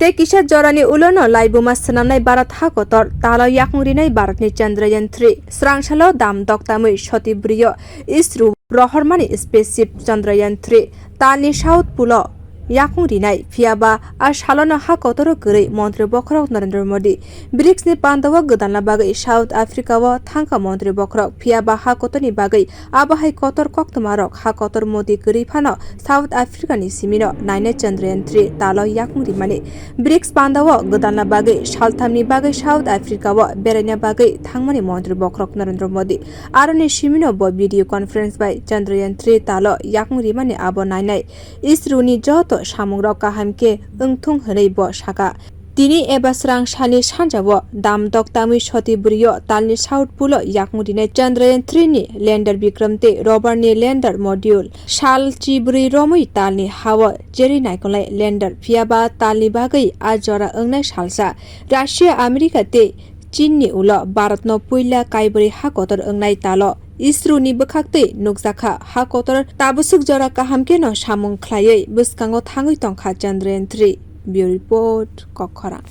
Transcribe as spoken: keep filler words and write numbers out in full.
Tei kisa jorani ulono laibuma swnamnai Bharat ha kotor talo yakung rinai Bharatni Chandrayaan three. Srangsalo dam doktamwi soti bwrwio ISRO rohormani spaceship Chandrayaan three talni South Pole-o yakung rinai, phiyaba a salono ha kotoro kwrwi Montri Bokhorok Narendra Modi. BRICS-ni pandao gwdalna bagwi South Africa-o thangkha Montri Bokhorok, phiyaba ha kotorni bagwi abo hai kotor koktwmarok ha kotor Modi kwrwi phano South Africa-ni simino nainai Chandrayaan three talo yakung rimani. BRICS pandao gwdalna bagwi salthamni bagwi South Africa-o beraina bagwi thangmani Montri Bokhorok Narendra Modi. Aroni simino bo video conference bai Chandrayaan three talo yakung rimani abo nainai. ISRO-ni joto samungrok kaham khe wngthung hwnwi bo saka. Tini eba srang sani sanjao dam doktamwi soti bwrwio talni South Pole-o yakung rinai Chandrayaan three-ni lander Vikram tei rover-ni lander module sal chibrwi romwi talni ha-o cherwi naikolnai lander, phiyaba talni bagwi a jora wngnai salsa. Russia, America tei Chinni ulo Bharatno puila kaibrwi ha kotor wngnai talo ISRO-ni bwkhaktwi nukjakha ha kotor tabwswk jora kaham kheno samung khlaiwi bwskango thangwi tongkha Chandrayaan three. Bureau Report, Kokkhorang.